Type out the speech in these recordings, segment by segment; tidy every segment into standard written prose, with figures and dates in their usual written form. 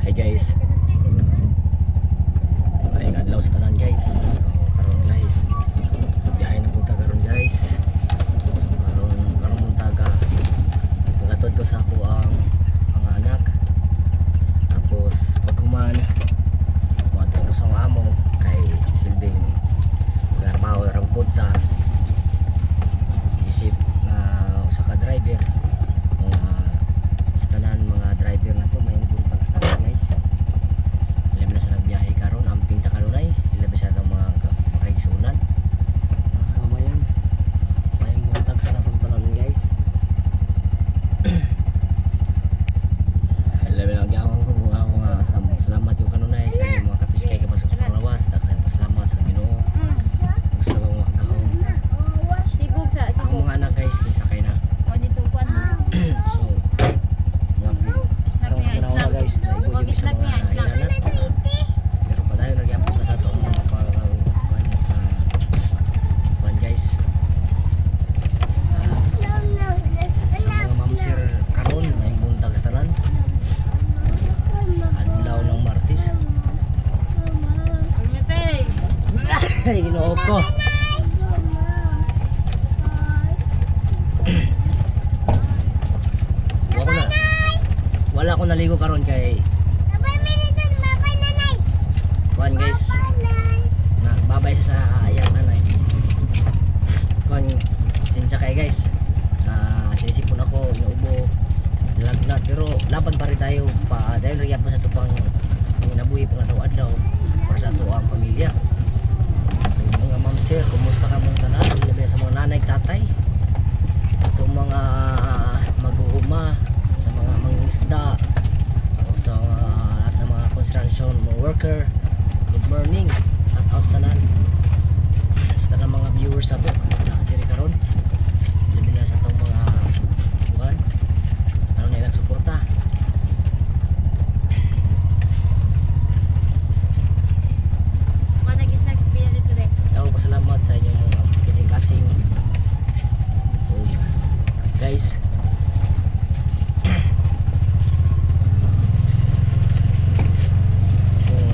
Hi guys. Maayong adlaw sa tanan, guys. So karon guys, biyahe na punta karon, guys. So karon karon buntaga, magatod ko sa ako ang mga anak. Tapos paghuman, moadto ko sa mga amo kay silbing garbaho ra punta. Isip na usa ka driver, mga sa tanan mga driver na to, may buntag sa tanan, guys. Ilabi na sa nagbiyahe karon, amping ta kanunay, ilabi sa atong mga makaigsunan. Mga kababayan, may buntag sa atong tanan, guys. Ilabi na gyawang ko mga mga salamat yung kanunay sa inyong mga kapiskay kapasok sa panglawas. Daghang pasalamat sa Ginoo. Gusto ba mga kagahom. Sibog sa Ang sibog. mga anak, guys, ni sakay na. O dito kuan mo. So mga Snack karon niya, sa panahon snack. na, guys, naigo Wag yung sa snack mga niya, snack. inanat. Pero padayon nagyapon ka sa atong mga pag kuan kuan, guys. Ah, sa mga ma'am sir karon ngayong buntag sa tanan. Adlaw ng Martes. Permite. Ay, Ginoo ko. Wala ko na. Wala ko naligo karon kay kuan, guys. Na babay sa iyang nanay. Kuan, sinsya kay, guys. Ah, sinisipon ako, inuubo, lagnat, pero laban pa rin tayo pa dahil rin pa sa tupang panginabuhi pang adlaw-adlaw para sa ato ang pamilya. Mga ma'am sir, kumusta ka mong tanan? Labi na sa mga nanay, tatay. Itong mga mag-uuma, sa mga mangingisda, o sa mga lahat ng mga construction, mga worker. Good morning. At out sa tanan. Sa tanan mga viewers ato na diri karon. Labi na sa atong mga buwan. Ano na ilang suporta. Kuan nag-snack si Bia dito de. Ako pasalamat sa inyong mga kasing-kasing. So, guys, kung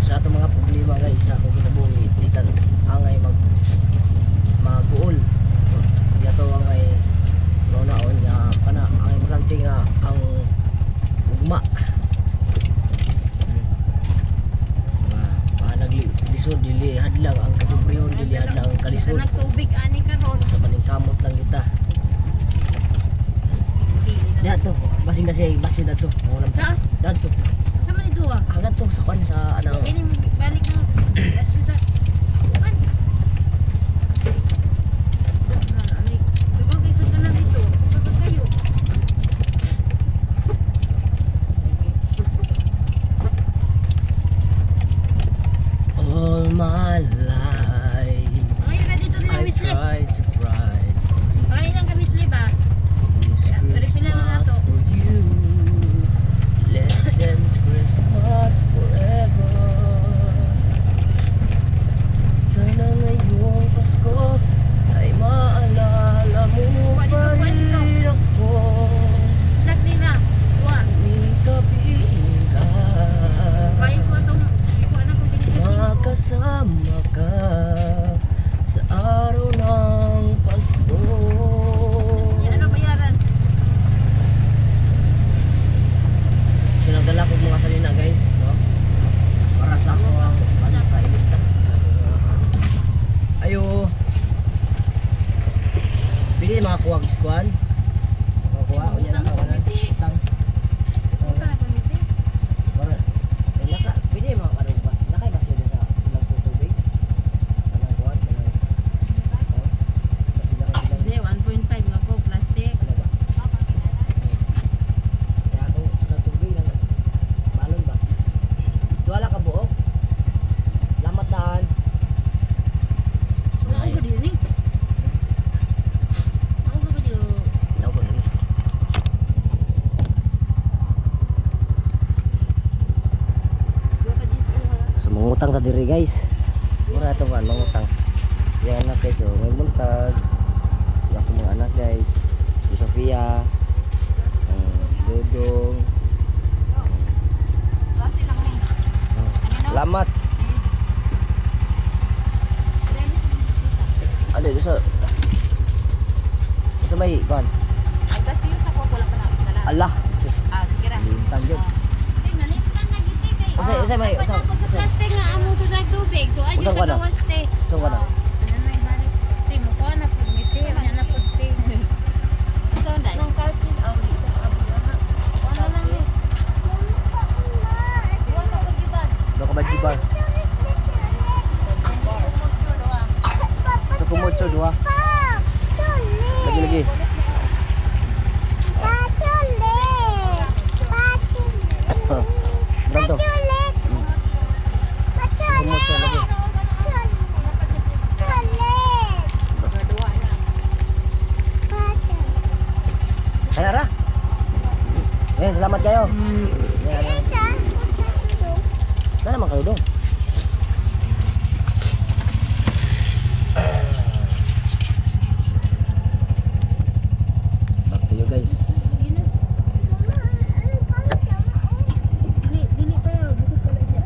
sa atong mga problema, guys, sa akong kinabuhi, di ta angay mag maguol. Di ato angay naon nga kana ang importante nga ang ugma. Mga mga naglisod, dili hadlang ang kapobrehon, dili hadlang ang kalisod. Sa nagtubig ani karon. Sa maning kamot lang kita. Dato, basing na siya, basing dato. Sa? Dato. Sa man duwa? Ah, dato sa kuan sa ano. Kini balik mo. Sa kuan. Ani. Dugang kay sud na dito. Dugang kayo. All my life Ngayon na dito nila I Wesley. tried to pray for you. Ngayon lang kami Wesley ba? This Pero pila na Christmas to? for you. Let them Christmas forever. Sana ngayong Pasko ay maalala mo Kuha dito, pa kuha dito. Rin ako. Snack nila. Duwa. Tuwing kapiling ka, Kaya ko atong kuha na ko sila. makasama ka sa araw ng Pasko. Ano bayaran? So nagdala ko mga salina, guys, no? Para sa ako ang ano, pailista. Ayo. Pili mga kuwag kuan. Mga kuha unya na kawanan. Utang. Utang na pamiti. Para eh, naka pili mga kanong bas. Nakay basyo din sa silang sa tubig. Kanang kuan kanang. Oh. Basyo na kay silang Hindi, 1.5 nga ko plastic. ano ba? Kaya akong silang tubig lang. Balon ba? Duha lang ka buok. Lamatan. So, Ako ay, ba din eh? Ako ba din? Ako ko na. Duha ka dito ha. So mangutang ta diri, guys. Mura to kan mangutang. Yan anak, guys, oh, may buntag. Yung akong mga anak, guys. Si Sofia, ang si Dodong, Hala, sus. Ah, sige ra. Lintang yun. Ay, naliptan na gid kay. Usay, may, Dapat usay, ako sa usay. plastic nga amo ko sa tubig. Tuwa Usang sa ka na? gawas te. So ka na. Ano na ibalik? Te, mo ko na pud ni te, nya na pud te. So dai. Nung kalkin aw di sa kaabot na. Ano lang ni. Wa ka pud iba. Do ka ba jibar? Sa kumotso duha. Lagi lagi. Dito. Kumotso lagi. Duha na. Kaya ra. Eh, salamat kayo. Yan, yan. Wala naman kayo doon. Back to you guys. Dili dili pa yo, bukod pala siya.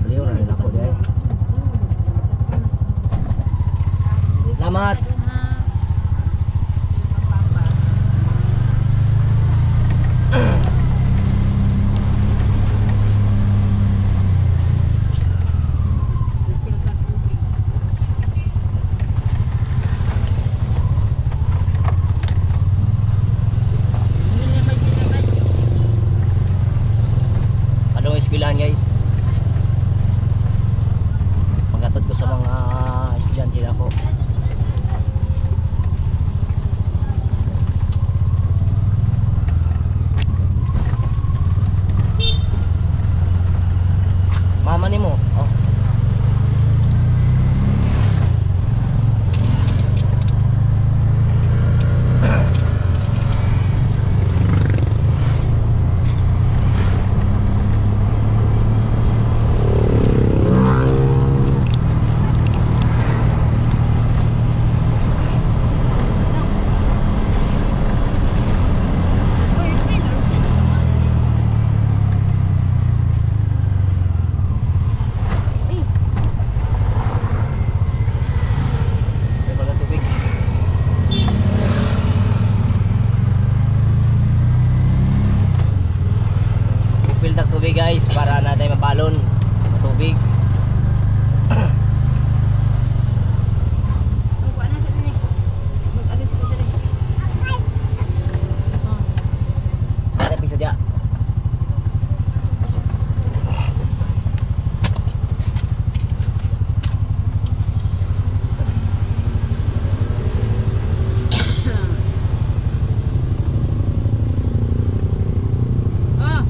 Beliau na rin ako dahil. Salamat. Padong eskwelahan guys. Pagkatod ko sa mga estudyante na ako. Mama ni mo. Oh. May mga tubig. Refill ng tubig guys para natin mabalon ng tubig. Ada piso dia. Oh.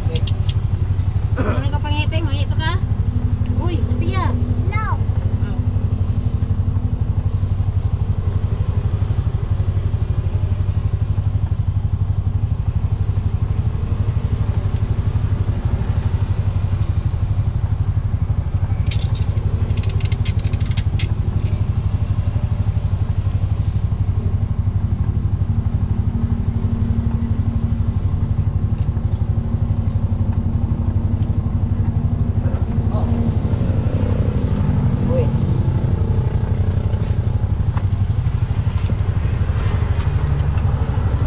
Okay. Ano ka pangipin? Mangi pa ka? Uy, Sophia. Oh. Oh. Uy.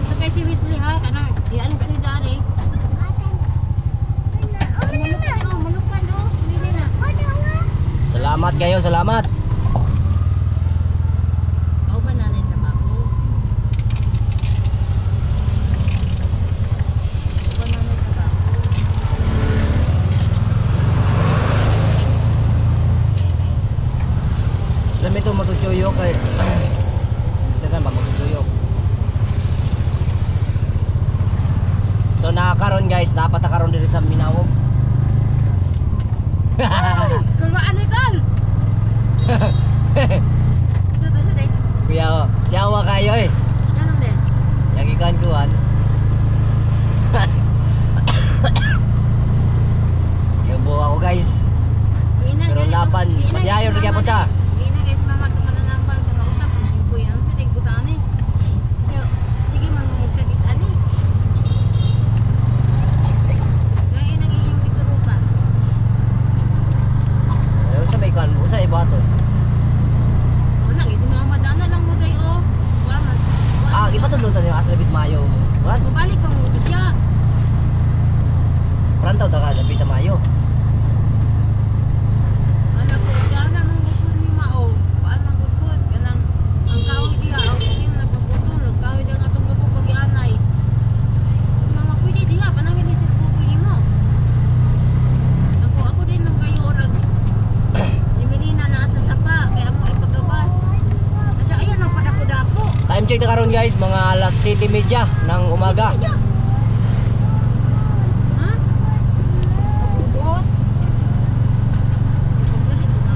Sakay si Wesley ha, kanang ialis ni Dari. Malukan oh, malukan oh. Hindi na. Salamat kayo, salamat. Ako ba nanay trabaho? Ako ba nanay trabaho? Alam ito matutuyok kay. Tagan ba matutuyok. So nakakaroon guys, dapat nakaroon diri sa Minawog. Kulmaan ni Kol! Ito to siya Kuya, oh, siyawa kayo eh. Ano din? Yang Gikuan-kuan. Yubo ako guys. Pero laban, padayon ra gyapon ta. Ina guys, mama tumananampal sa mauta pag ang sa tigbutan eh. Sige man mo sakit ani. Kaya nang iyong giturukan. Usa may kuan, usa ibaton. Wala gyud si mama dana lang mo day oh. Wa man. Ah, ipatulong ta niyo asa labit Mayo. Kuan, Mabalik pa mo siya. prantaw ta ka labit Mayo. Wala ko dana man gud ni mao. Waan man gud kanang ang kahoy diha aw di man nagpaputol, kahoy diha nga atong gapo pag-ianay. Mama pwede diha panangin ni sir bukoy nimo. Ako din nang kayo nag Liminina na sa sapa kaya mo ipagabas. Kasi ayan ang padako-dako. Time check na karon guys, mga alas 7:30 ng umaga. Ha? Pagbubuot. Paggalit na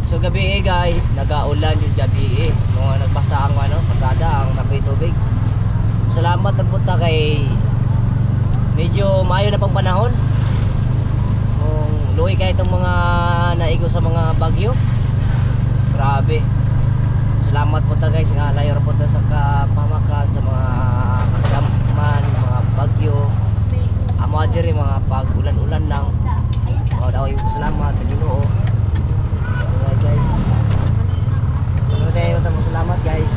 So gabi eh guys, nagaulan yung gabi eh. Mga nagbasa ang ano, pasada ang nakoy tubig. Salamat na punta kay medyo maayo na pang panahon. Kung luwi kay itong mga naigo sa mga bagyo. Grabe. Salamat po ta guys nga layo ra po ta sa kapamakan sa mga kadaman, mga bagyo. Amo diri mga pag-ulan-ulan lang. Oh, daw yung salamat sa Ginoo. Alright guys. Ano tayo, salamat guys.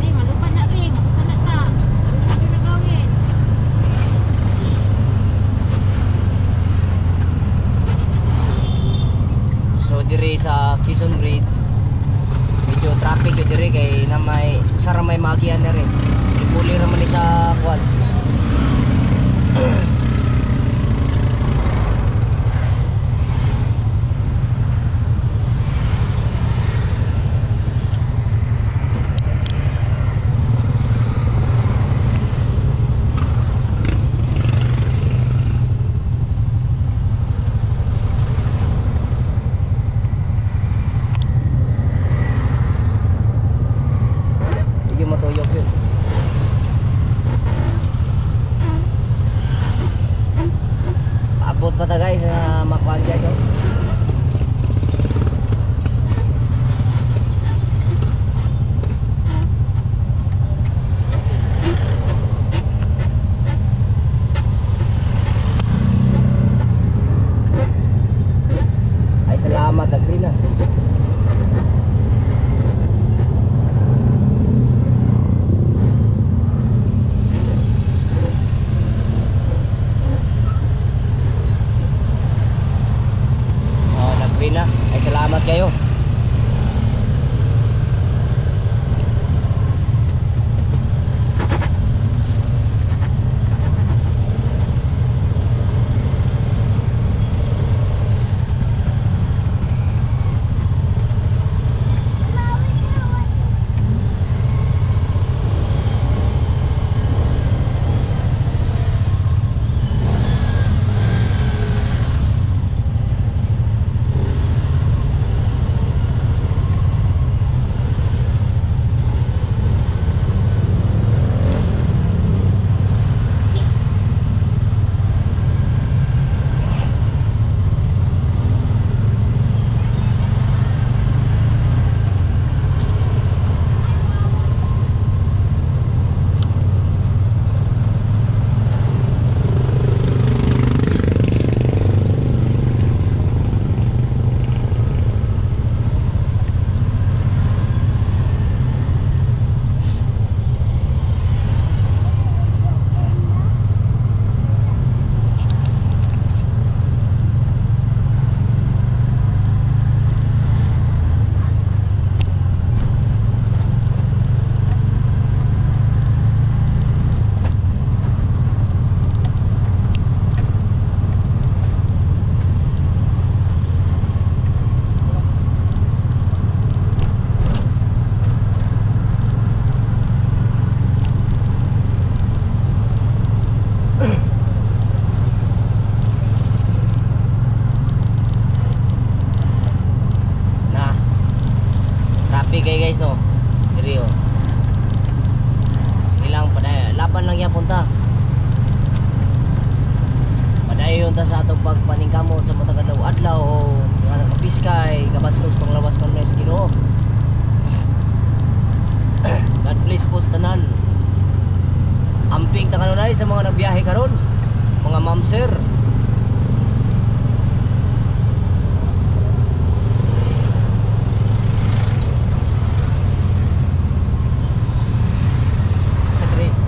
Ay, malupan na be, makasala ta. Ano mo ginagawin? So diri sa Quezon Bridge, medyo traffic yun diri kay na may usa ra may magian diri. Puli ra man ni sa kuan. Medyo matuyok yun. Paabot pa ta guys na makuan guys oh. Ay salamat, agree na. Laban lang yapon ta. Padayon ta sa atong pagpaningkamot sa matag adlaw-adlaw o nga kapiskay, kabaskog sa panglawas kanunay sa Ginoo. God bless po sa tanan. Amping ta kanunay sa mga nagbiyahe karon, mga ma'am sir.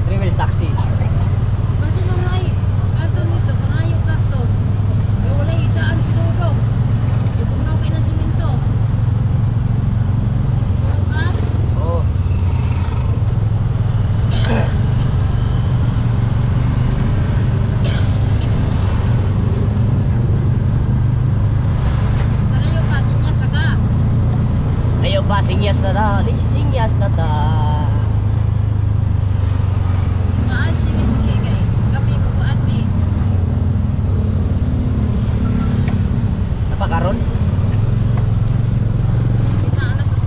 3 minutes taxi. Kasi nung ay, karton nito, pangayo karton. Kaya wala isaan si Dodong. Ipunaw kayo ng simento. Ano ka? Oo. Sarayo ka, sinyas na ka. Ayaw ba, singyas na ta. Di, singyas na ta. Maan si Miss Lee kay kami bukaan ni. Napakaron? Kita alas 8.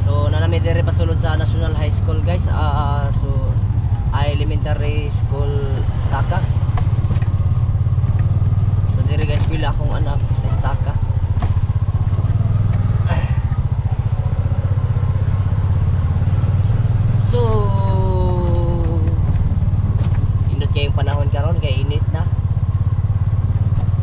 So, nanami dire pasulod sa National High School, guys. So, elementary school Staka. So, dire guys, eskwela akong anak sa Staka.